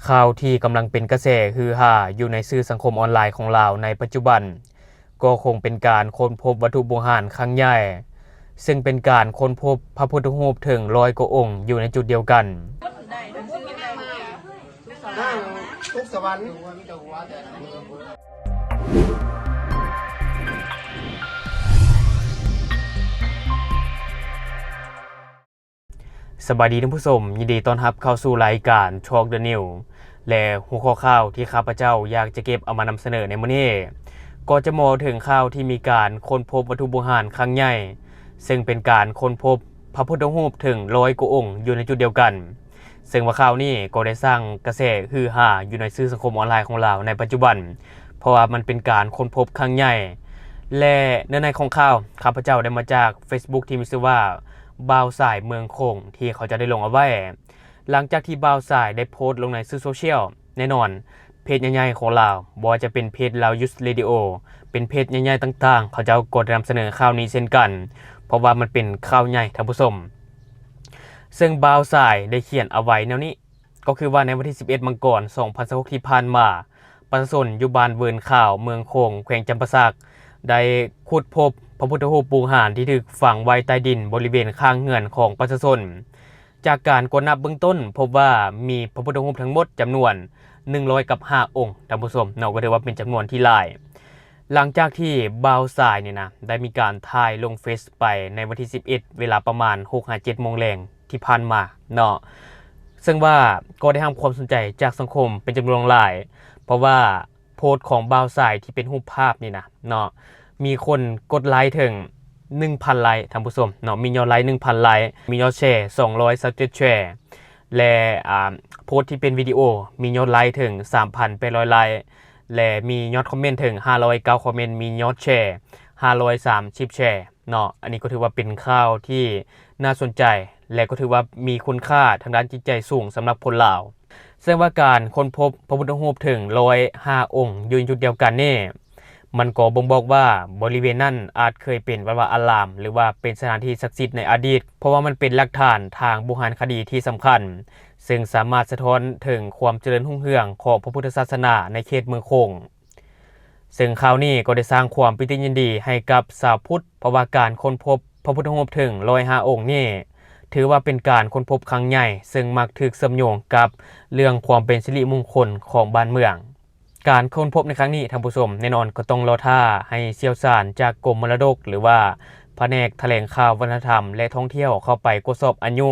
ຂ່າວທີ່ກຳລັງເປັນກະແສຮືຮາຢູ່ໃນສື່ສັງຄົມອອນລາຍຂອງລາວໃນປັດຈຸບັນ ກໍຄົງເປັນການຄົ້ນພົບວັດຖຸບູຮານຄັ້ງໃຫຍ່ ເຊິ່ງເປັນການຄົ້ນພົບພະພຸດທະຮູບເຖິງຮ້ອຍກວ່າອົງຢູ່ໃນຈຸດດຽວກັນ. ສະບາຍດີທ່ານຜູ້ຊົມ, ຍິນດີຕ້ອນຮັບເຂົ້າສູ່ລາຍການ Talk the News ແລະ ຫົວຂໍ້ຂ່າວທີ່ຂ້າພະເຈົ້າຢາກຈະເກັບເອົາມານຳສະເໜີໃນມື້ນີ້ ກໍຈະເວົ້າເຖິງຂ່າວທີ່ມີການຄົ້ນພົບວັດຖຸບູຮານຄັ້ງໃຫຍ່ ເຊິ່ງເປັນການຄົ້ນພົບພະພຸດທະຮູບເຖິງຮ້ອຍກວ່າອົງຢູ່ໃນຈຸດດຽວກັນ. ເຊິ່ງວ່າຂ່າວນີ້ກໍໄດ້ສ້າງກະແສຮືຮາຢູ່ໃນສື່ສັງຄົມອອນລາຍຂອງລາວໃນປັດຈຸບັນ ເພາະວ່າມັນເປັນການຄົ້ນພົບຄັ້ງໃຫຍ່ ແລະ ເນື້ອໃນຂອງຂ່າວ ຂ້າພະເຈົ້າໄດ້ມາຈາກ Facebook ທີ່ມີຊື່ວ່າ ບ່າວສາຍເມືອງໂຂງ ທີ່ເຂົາເຈົ້າໄດ້ລົງເອົາໄວ້ ຫຼັງຈາກທີ່ບ່າວສາຍໄດ້ໂພສລົງໃນສື່ໂຊຊຽວ. ແນ່ນອນ ເພຈໃຫຍ່ໆຂອງລາວ ບໍ່ວ່າຈະເປັນເພຈ Lao Youth Radio ເປັນເພຈໃຫຍ່ໆຕ່າງໆ ເຂົາເຈົ້າກໍໄດ້ນຳສະເໜີຂ່າວນີ້ເຊັ່ນກັນ ເພາະວ່າມັນເປັນຂ່າວໃຫຍ່ທ່ານຜູ້ຊົມ. ເຊິ່ງບ່າວສາຍໄດ້ຂຽນເອົາໄວ້ແນວນີ້ ກໍຄືວ່າໃນວັນທີສິບເອັດ ມັງກອນ ສອງພັນຊາວຫົກ ທີ່ຜ່ານມາ ປະຊາຊົນຢູ່ບ້ານເວີນຂາວ ເມືອງໂຂງ ແຂວງຈຳປາສັກ ໄດ້ຂຸດພົບພະພຸດທະຮູບບູຮານທີ່ຖືກຝັງໄວ້ໃຕ້ດິນບໍລິເວນຂ້າງເຮືອນຂອງປະຊາຊົນ. ຈາກການກວດນັບເບື້ອງຕົ້ນ ພົບວ່າມີພະພຸດທະຮູບທັງໝົດຈຳນວນໜຶ່ງຮ້ອຍກັບຫ້າອົງ ທ່ານຜູ້ຊົມເນາະ, ກໍຖືວ່າເປັນຈຳນວນທີ່ຫຼາຍ. ຫຼັງຈາກທີ່ບ່າວສາຍນີ້ນະ ໄດ້ມີການຖ່າຍລົງເຟສໄປໃນວັນທີສິບເອັດ ເວລາປະມານຫົກຫາເຈັດໂມງແລງທີ່ຜ່ານມາເນາະ, ເຊິ່ງວ່າກໍໄດ້ຮັບຄວາມສົນໃຈຈາກສັງຄົມເປັນຈຳນວນຫຼວງຫຼາຍ ເພາະວ່າ ໂພສຂອງບ່າວສາຍທີ່ເປັນຮູບພາບນີ້ນະເນາະ ມີຄົນກົດໄລເຖິງໜຶ່ງພັນໄລທ່ານຜູ້ຊົມເນາະ, ມີຍອດໄລໜຶ່ງພັນໄລ, ມີຍອດແຊສອງຮ້ອຍຊາວເຈັດແຊ ແລະ ອາ ໂພສທີ່ເປັນວິດີໂອ ມີຍອດໄລເຖິງສາມພັນແປດຮ້ອຍໄລ ແລະ ມີຍອດຄອມເມັນເຖິງຫ້າຮ້ອຍເກົ້າຄອມເມັນ, ມີຍອດແຊຫ້າຮ້ອຍສາມສິບແຊ ເນາະ. ອັນນີ້ກໍຖືວ່າເປັນຂ່າວທີ່ໜ້າສົນໃຈ ແລະ ກໍຖືວ່າມີຄຸນຄ່າທາງດ້ານຈິດໃຈສູງສຳລັບຄົນລາວ. ເຊິ່ງວ່າການຄົ້ນພົບພະພຸດທະຮູບເຖິງຮ້ອຍຫ້າອົງຢູ່ໃນຈຸດດຽວກັນນີ້ ມັນກໍບົ່ງບອກວ່າບໍລິເວນນັ້ນອາດເຄີຍເປັນວັດວາອາລາມ ຫຼືວ່າເປັນສະຖານທີ່ສັກສິດໃນອະດີດ, ເພາະວ່າມັນເປັນຫຼັກຖານທາງບູຮານຄະດີທີ່ສຳຄັນ ເຊິ່ງສາມາດສະທ້ອນເຖິງຄວາມຈະເລີນຮຸ່ງເຮືອງຂອງພະພຸດທະສາສະໜາໃນເຂດເມືອງໂຂງ. ເຊິ່ງຂ່າວນີ້ກໍໄດ້ສ້າງຄວາມປີຕິຍິນດີໃຫ້ກັບຊາວພຸດ ເພາະວ່າການຄົ້ນພົບພະພຸດທະຮູບເຖິງຮ້ອຍຫ້າອົງນີ້ ຖືວ່າເປັນການຄົ້ນພົບຄັ້ງໃຫຍ່ ເຊິ່ງມັກຖືກເຊື່ອມໂຍງກັບເລື່ອງຄວາມເປັນສິລິມຸງຄົນຂອງບ້ານເມືອງ. ການຄົ້ນພົບໃນຄັ້ງນີ້ ທ່ານຜູ້ຊົມ ແນ່ນອນກໍຕ້ອງລໍຖ້າໃຫ້ຊ່ຽວຊານຈາກກົມມໍລະດົກ ຫຼືວ່າພະແນກຖະແຫຼງຂ່າວ ວັດທະນະທຳ ແລະ ທ່ອງທ່ຽວ ເຂົ້າໄປກວດສອບອາຍຸ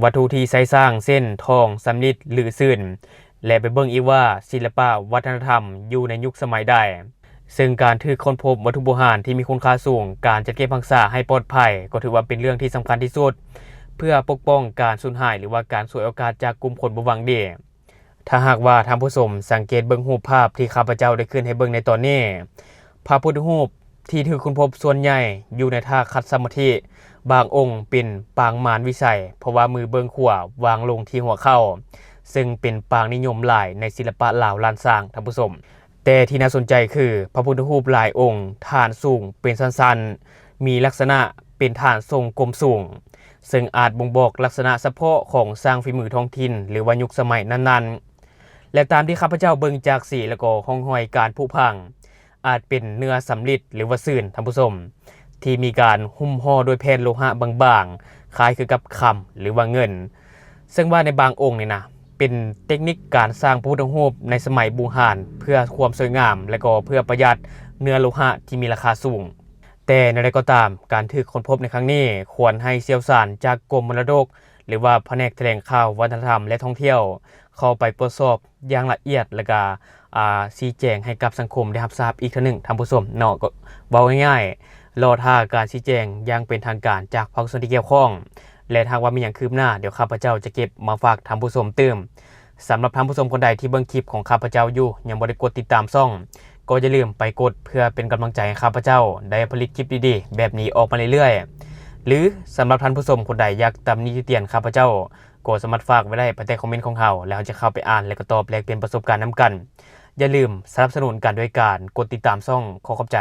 ວັດຖຸທີ່ໃຊ້ສ້າງ ເຊັ່ນ ທອງ, ສຳລິດ ຫຼື ຊືນ ແລະ ໄປເບິ່ງອີກວ່າສິລະປະວັດທະນະທຳຢູ່ໃນຍຸກສະໄໝໃດ. ເຊິ່ງການຖືກຄົ້ນພົບວັດຖຸບູຮານທີ່ມີຄຸນຄ່າສູງ, ການຈັດເກັບຮັກສາໃຫ້ປອດໄພ ກໍຖືວ່າເປັນເລື່ອງທີ່ສຳຄັນທີ່ສຸດ ເພື່ອປົກປ້ອງການສູນຫາຍ ຫຼືວ່າການສວຍໂອກາດຈາກກຸ່ມຄົນບໍ່ຫວັງດີ. ຖ້າຫາກວ່າທ່ານຜູ້ຊົມສັງເກດເບິ່ງຮູບພາບທີ່ຂ້າພະເຈົ້າໄດ້ຂຶ້ນໃຫ້ເບິ່ງໃນຕອນນີ້, ພະພຸດທະຮູບ ທີ່ຖືກຄົ້ນພົບສ່ວນໃຫຍ່ຢູ່ໃນທ່າຂັດສະມາທິ, ບາງອົງເປັນປາງມານວິໄສ ເພາະວ່າມືເບື້ອງຂວາວາງລົງທີ່ຫົວເຂົ່າ, ເຊິ່ງເປັນປາງນິຍົມຫຼາຍໃນສິລະປະລາວລ້ານຊ້າງ, ທ່ານຜູ້ຊົມ. ແຕ່ທີ່ໜ້າສົນໃຈຄື ພະພຸດທະຮູບຫຼາຍອົງ ຖານສູງເປັນຊັ້ນໆ, ມີລັກສະນະເປັນຖານຊົງກົມສູງ, ເຊິ່ງອາດບົ່ງບອກລັກສະນະສະເພາະຂອງຊ່າງຝີມືທ້ອງຖິ່ນ ຫຼືວ່າຍຸກສະໄໝນັ້ນໆ. ແລະ ຕາມທີ່ຂ້າພະເຈົ້າເບິ່ງຈາກສີ ແລະ ກໍຮ່ອງຮອຍການຜຸພັງ, ອາດເປັນເນື້ອສຳລິດ ຫຼືວ່າຊືນ ທ່ານຜູ້ຊົມ, ທີ່ມີການຫຸ້ມຫໍ່ດ້ວຍແຜ່ນໂລຫະບາງໆ ຄ້າຍຄືກັບຄຳ ຫຼືວ່າເງິນ. ເຊິ່ງວ່າໃນບາງອົງນີ້ນະ ເປັນເຕັກນິກການສ້າງພະພຸດທະຮູບໃນສະໄໝບູຮານ ເພື່ອຄວາມສວຍງາມ ແລະ ກໍເພື່ອປະຢັດເນື້ອໂລຫະທີ່ມີລາຄາສູງ. ແຕ່ແນວໃດກໍຕາມ, ການຖືກຄົ້ນພົບໃນຄັ້ງນີ້ ຄວນໃຫ້ຊ່ຽວຊານຈາກກົມມໍລະດົກ ຫຼືວ່າພະແນກຖະແຫຼງຂ່າວ ວັດທະນະທຳ ແລະ ທ່ອງທ່ຽວ ເຂົ້າໄປກວດສອບຢ່າງລະອຽດ ແລະ ກະ ອາ ຊີ້ແຈງໃຫ້ກັບສັງຄົມໄດ້ຮັບຊາບອີກເທື່ອໜຶ່ງ ທ່ານຜູ້ຊົມເນາະ. ກໍເວົ້າງ່າຍໆ ລໍຖ້າການຊີ້ແຈງຢ່າງເປັນທາງການຈາກພາກສ່ວນທີ່ກ່ຽວຂ້ອງ ແລະ ຖ້າຫາກວ່າມີຫຍັງຄືບໜ້າ ດຽວຂ້າພະເຈົ້າຈະເກັບມາຝາກທ່ານຜູ້ຊົມຕື່ມ. ສຳລັບທ່ານຜູ້ຊົມຄົນໃດທີ່ເບິ່ງຄລິບຂອງຂ້າພະເຈົ້າຢູ່ ຍັງບໍ່ໄດ້ກົດຕິດຕາມຊ່ອງ ກໍຢ່າລືມໄປກົດເພື່ອເປັນກຳລັງໃຈໃຫ້ຂ້າພະເຈົ້າໄດ້ຜະລິດຄລິບດີໆແບບນີ້ອອກມາເລື້ອຍໆ ຫຼື ສຳລັບທ່ານຜູ້ຊົມຄົນໃດຢາກຕຳໜິຕິຕຽນຂ້າພະເຈົ້າ ກໍສາມາດຝາກໄວ້ໄດ້ພາຍໃຕ້ຄອມເມັນຂອງເຮົາ ແລ້ວເຮົາຈະເຂົ້າໄປອ່ານ ແລະ ກໍຕອບແລກປ່ຽນປະສົບການນຳກັນ. ຢ່າລືມສະໜັບສະໜູນກັນດ້ວຍການກົດຕິດຕາມຊ່ອງ. ຂໍຂອບໃຈ.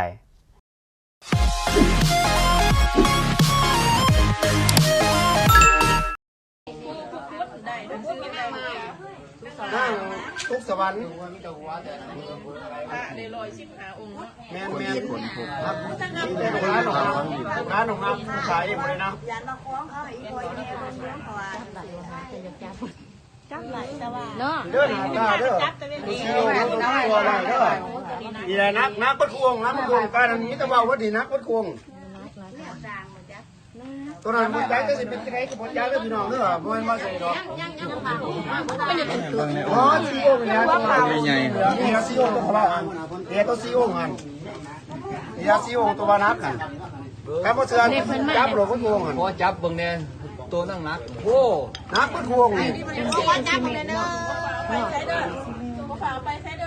ຕົກສະຫວັນ ພະໄດ້ຮ້ອຍສິບຫ້າອົງເນາະ ແມ່ນໆ ມີແຕ່ລູກຄ້ານ້ອງຮັກ ລູກຄ້ານ້ອງຮັກ ຂາຍເອງບໍ່ໄດ້ນະ ຢ້ານມາຂວາງເຂົາໃຫ້ອີ່ພໍ່ອີ່ແມ່ເບິ່ງເນາະ ເພາະວ່າ ຈັບໄດ້ແຕ່ວ່າ ເນາະ ເດີນາຕາເດີ ໂຕສີ່ອົງ ໂຕສີ່ອົງເດີ ນີ້ແຫຼະ ໜັກ ໜັກເບິດຄູ່ອົງ ໜັກເບິດຄູ່ອົງ ການນັ້ນມີແຕ່ເວົ້າວ່ານີ້ໜັກເບິດຄູ່ອົງ ໂຕນັ້ນບໍ່ຈັກ ຈະຊິເປັນຈັ່ງໃດກໍບໍ່ຈັກເດີພີ່ນ້ອງເດີ ບໍ່ແມ່ນວ່າໃດດອກ ອໍ ສີ່ອົງນີ້ແຫຼະ ໃຫຍ່ໆ ເຫຼືອສີ່ອົງ ເຫຼືອສີ່ອົງ ເຫຼືອສີ່ອົງຫັ້ນ ເຫຼືອສີ່ອົງ ໂຕວ່າໜັກຫັ້ນ ຄັນບໍ່ເຊື່ອຈັບໂລດ ຄົນໂກງຫັ້ນ ຂໍຈັບເບິ່ງແດ່ ໂຕໜັກໆ ໂອ້ ໜັກເບິດໂກງນີ້ ຂໍຈັບເບິ່ງແດ່ເດີ ໄປໃສເດີ ບໍ່ພາໄປໃສເດີ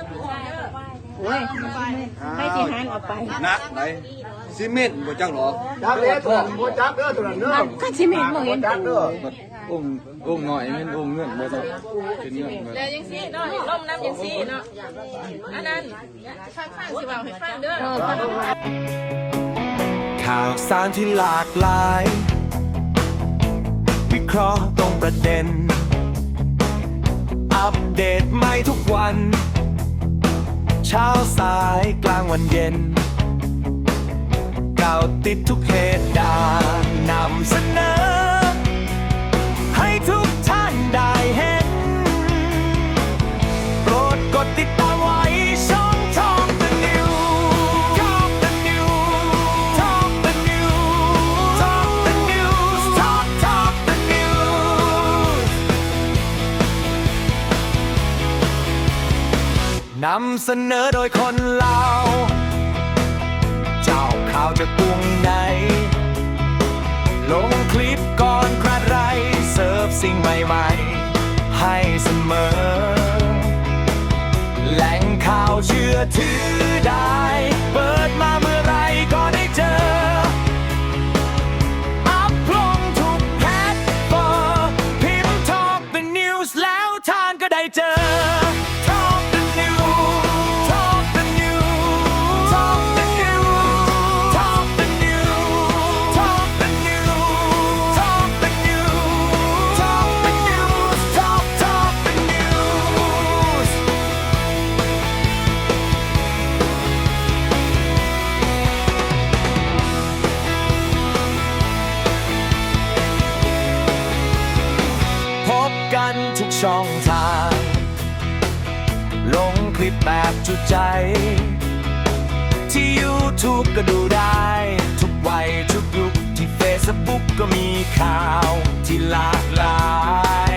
ໂອ້ຍ ໃຜຊິຫານເອົາໄປ ໜັກໃດ ຊິເມັດບໍ່ຈັກເນາະ ຈັກແລ້ວ ໂຕນັ້ນບໍ່ຈັກເດີ ໂຕນັ້ນເດີ ຄັນຊິເມັດບໍ່ເຫັນ ບໍ່ຈັກເດີ ອົງ ອົງນ້ອຍແມ່ນອົງເງິນເບິດເນາະ ເປັນເງິນເບິດ ແລ້ວຈັ່ງຊີ້ເນາະ ລົມນຳຈັ່ງຊີ້ເນາະ ອັນນັ້ນ ຟັງໆ ຊິເວົ້າໃຫ້ຟັງເດີ ເອີ ຂ່າວສານທີ່ຫຼາກຫຼາຍ ວິເຄາະຕຣົງປະເດັນ ອັບເດດໃໝ່ທຸກວັນ ເຊົ້າສາຍກາງວັນເຢັນ ກ່າວຕິດທຸກເຫດການ ນຳສະເໜີໃຫ້ທຸກທ່ານໄດ້ເຫັນ ໂປດກົດຕິດຕາມໄວ້ຊ່ອງ Talk the News Talk the News Talk the News Talk the News Talk Talk the News ນຳສະເໜີໂດຍຄົນລາວ ເຈົ້າຂ່າວຈາກກຸງໃນ ລົງຄລິບກ່ອນໃຜ ເສີບສິ່ງໃໝ່ໆໃຫ້ສະເໝີ ແຫຼ່ງຂ່າວເຊື່ອຖືໄດ້ ເປີດມາເມື່ອໃດກໍໄດ້ເຈີ ອັບລົງທຸກແພລດຟອມ ພິມ Talk the News ແລ້ວທ່ານກໍໄດ້ເຈີ Talk the News Talk the News Talk the News Talk the News Talk the News Talk the News Talk the News Talk Talk the News ພົບກັນທຸກຊ່ອງທາງ ລົງຄລິບແບບຈຸໃຈ ທີ່ YouTube ກໍດູໄດ້ ທຸກໄວທຸກຍຸກ ທີ່ Facebook ກໍມີຂ່າວທີ່ຫຼາກຫຼາຍ